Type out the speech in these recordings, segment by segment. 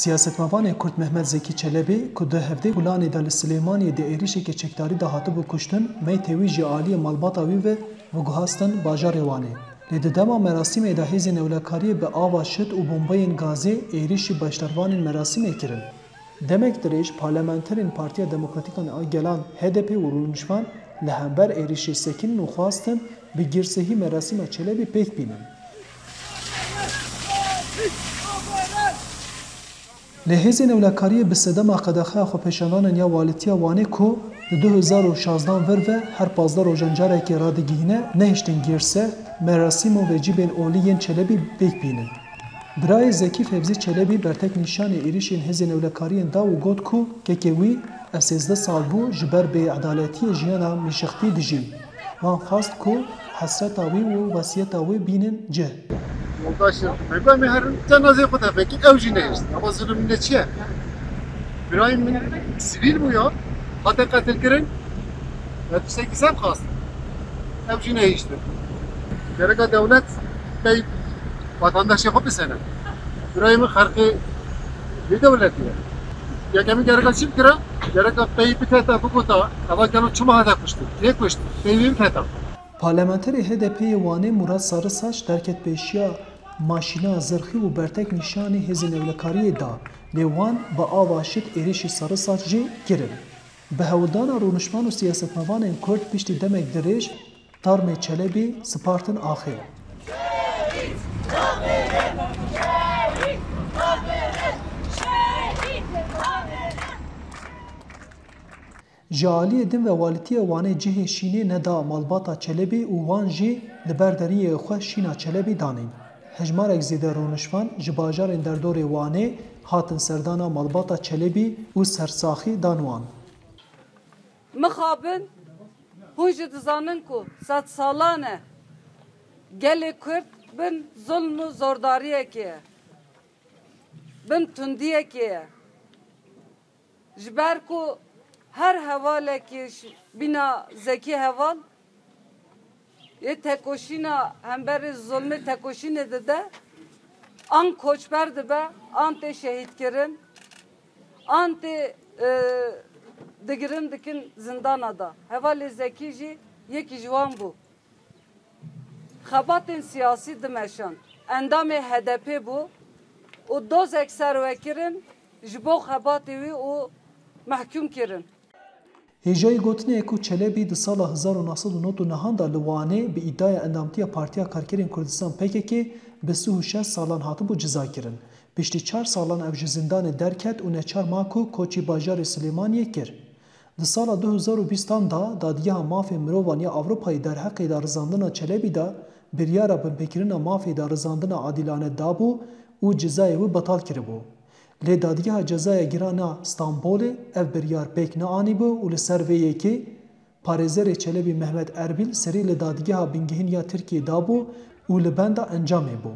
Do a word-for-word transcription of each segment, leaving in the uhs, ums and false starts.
Siyasetmevanê Kurd Mehmet Zekî Çelebî, ku di hevdeh Gulanê de li Silêmaniyê di êrişeke çekdarî de hatibû kuştin, meytê wî ji aliyê malbata wî ve veguhastin bajarê Wanê. Lê di dema merasîmê de hêzên ewlekariyê bi ava şit û bombeyên gazê êrişî beşdarvanên merasîmê kirin. Demek dirêj parlamenterên Partiya Demokratîkan a Gelan, H D P û rûniştvan li hember êrişê sekinîn û xwastin bi girsehî merasîma Çelebî pêk bînin. Lê hêzên ewlekariyê bi sedema qedexeya xwepêşandanên ya Walîtiya Wanê ku li du hezar û şazdan vir ve her pazdeh rojan carekê radigihîne, nehiştin girseh, merasîm û vecîbên olî yên Çelebî pêk bînin. Birayê Zekî Fevzî Çelebî bertek nîşanî êrişên hêzên ewlekariyên da û got ku kekê wî ev sêzdeh sal bû ji ber bêedaletiyê jiyana mîşixtî dijî. Wan xwest ku hesreta wî û wesiyeta wî bînin cih. Yoldaşım, ben mi herin cenazeyê xwe tevekî, ew jî nehişt. Ama zulüm ne çi ye? Birayê min sivîl bû ya, hate qetilkirin. Ve tiştekî ser xwest. Ew jî nehiştin. Gereka dewlet pey vatandaşê xwe bisene. Birayê min xerqê vê dewletê ye. Yekemîn gereka çi bikira? Gereka pey biketa, bigota, eva gelo çima hate kuştin? Tê kuştin. Pey wî biketa. Parlamenterê H D P yê Wanê Murat Sarısaç derket pêşiya maşîna zirxî û bertek nîşanî hêzên ewlekariyê da, lê wan bi ava şit êrişî Sarısaç jî kirin. Bi hewldana rûniştvan û siyasetmevanên Kurd piştî demek dirêj tarmê Çelebî spartin axê. Ji aliyê din ve Walîtiya Wanê cihê şînê neda malbata Çelebî û wan jî li ber deriyê xwe şîna Çelebî danîn. Hejmarek zêde rûniştvan ji bajarên derdorê Wanê hatin serdana malbata Çelebî û sersaxî dan wan. Mixabin, hûn jî dizanin ku sedsalan e gelê Kurd bin zulm û zordariyekê ye, bin tundiyekê ye. Ji ber ku her hevalekî ji bîna Zekî Heval yê tekoşîna hemberî zulmê tekoşînê dide, an koçber dibe, an tê şehîdkirin, an tê, e, digirin dikin zindana da. Hevalê Zekî jî yekî ji wan bû. Xebatên siyasî dimeşand. Endamê H D P bû û dozek ser we kirin ji bo xebatê wî û mehkûm kirin. Hêjayî gotinê ye ku Çelebî di sala hezar û neh sed û nod û nehan de li Wanê bi îdiaya endamtiya Partiya Karkerên Kurdistan P K K bi sih û şeş salan hatibû cizakirin. Piştî çar salan ev ji zindanê derket û neçar ma ku koçî bajarê Silêmaniyê kir. Di sala du hezar û bîstan de Dadgeha Mafê Mirovan ya Ewropayê derheqê darizandina Çelebî de biryara binpêkirina mafê darizandina adîlane dabû û cezayê wî betal kiribû. Lê Dadgeha Cezaya Giran a Stenbolê ev biryar pêk neanîbû û li ser vê yekê parêzerê Çelebî Mehmet Erbîl serî li Dadgeha Bingehîn ya Tirkiyê dabû û li benda encamê bû.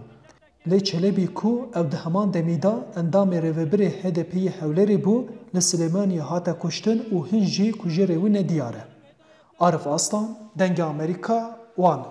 Lê Çelebî ku ew di heman demî de endamê rêvebirê H D P yê Hewlêrê bû, li Silêmaniyê hate kuştin û hin jî kujerê wî nediyar e. Arif Aslan, Dengê Amerîka, Wan.